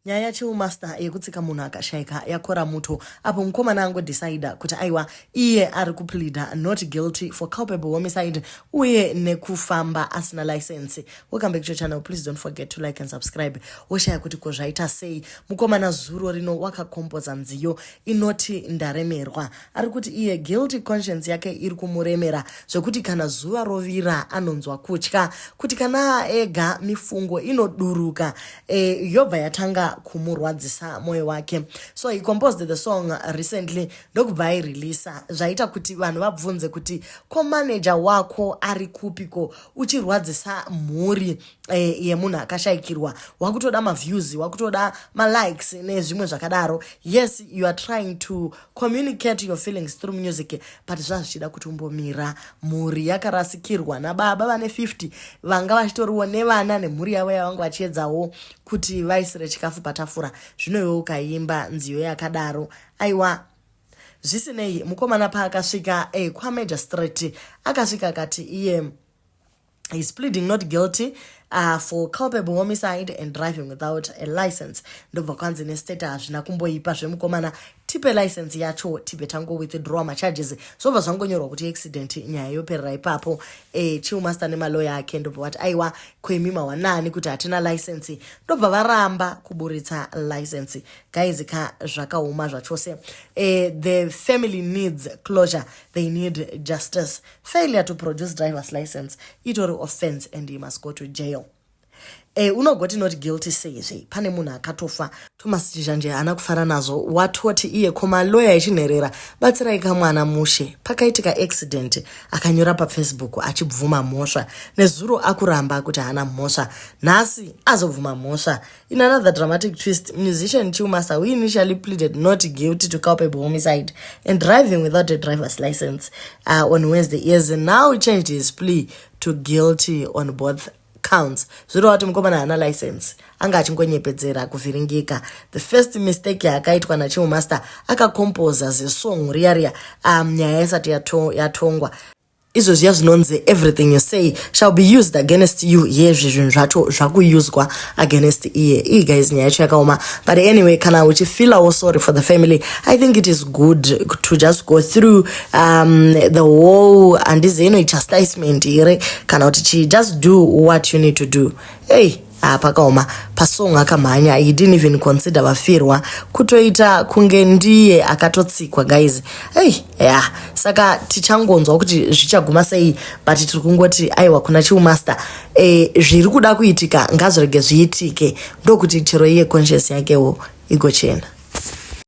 Nyaya yaChillmaster yekutsika munhu akashaika yakora muto apo mukomana angodecider kuti aiwa, iye ari kupleada not guilty for culpable homicide uye nekufamba asina license. Welcome back to your channel. Please don't forget to like and subscribe. Woshaya kuti ko zvaita sei? Mukomana zuro rino wakakompoza nziyo inoti "Ndaremerwa". Ari kuti iye guilty conscience yake iri kumuremera zvekuti kana zuva rovira anonzwa kutya kuti kana ega mifungo inoduruka, yobva yatanga kumurwadzisa mwoyo wake. So he composed the song recently, ndokubva aireleasa. Zvaita kuti vanhu vabvunze kuti ko manager wako ari kupiko, uchirwadzisa mhuri yemunhu akashayikirwa? Wakutoda maviews, wakutoda malikes nezvimwe zvakadaro. Yes, you are trying to communicate your feelings through music, but zvazvichida kuti umbomira. Mhuri yakarasikirwa nababa vane 50, vanga vachitoriwo nevana nemhuri yavo yavanga vachiedzawo kuti vaisire chikafu patafura. Zvino iwe ukaimba nziyo yakadaro, aiwa. Zvisinei, mukomana paakasvika kwamagistrate, akasvika akati iye he's pleading not guilty for culpable homicide and driving without a license. Ndobva kwanzi nestate hazvina kumboipa zvemukomana, tipe license yacho, tibve tangowithdraw macharges. Zvobva zvangonyorwa kuti accident, nyaya yoperera ipapo. Chillmaster nemaloya ake ndobva vati aiwa, kwemi mawanani kuti hatina license? Ndobva varamba kuburitsa license. Guys ka, zvakaoma zvachose. The family needs closure, they need justice. Failure to produce driver's license itori offense and he must go to jail. Unogoti not guilty seizve pane munhu akatofa? Thomas Chizhanje haana kufara nazvo, watoti iye komaloya echinherera, batsirai kamwana mushe. Pakaitika accident akanyora paFacebook achibvuma mhosva. Nezuro akuramba kuti haana mhosva, nhasi azobvuma mhosva. In another dramatic twist, musician Chillmaster, who initially pleaded not guilty to culpable homicide and driving without a driver's license on Wednesday, has now changed his plea to guilty on both counts. Zvireva kuti mukomana haana license, anga achingonyepedzera kuvhiringika. The first mistake yaakaitwa naChillmaster, akakompoza zesong riya riya nyaya isati yatongwa. Izvo zviya zvinonzi "Everything you say shall be used against you." Yezvi zvinhu zvacho zvakuuswa against iye. Ii guys, nyaya yacho yakaoma. But anyway, kana uchifeelawo sorry for the family, I think it is good to just go through the whole, handizi ino chastisement here kana kuti chii. Just do what you need to do. Hey, pakaoma. Pasong akamhanya, he didn't even consider vafirwa, kutoita kunge ndiye akatotsikwa, guys. Ei ya, yeah. Saka tichangonzwa kuti zvichaguma sei, but tiri kungoti aiwa, kuna Chillmaster, zviri kuda kuitika ngazvirege zviitike, ndokuti chero iye conscience yakewo igochena.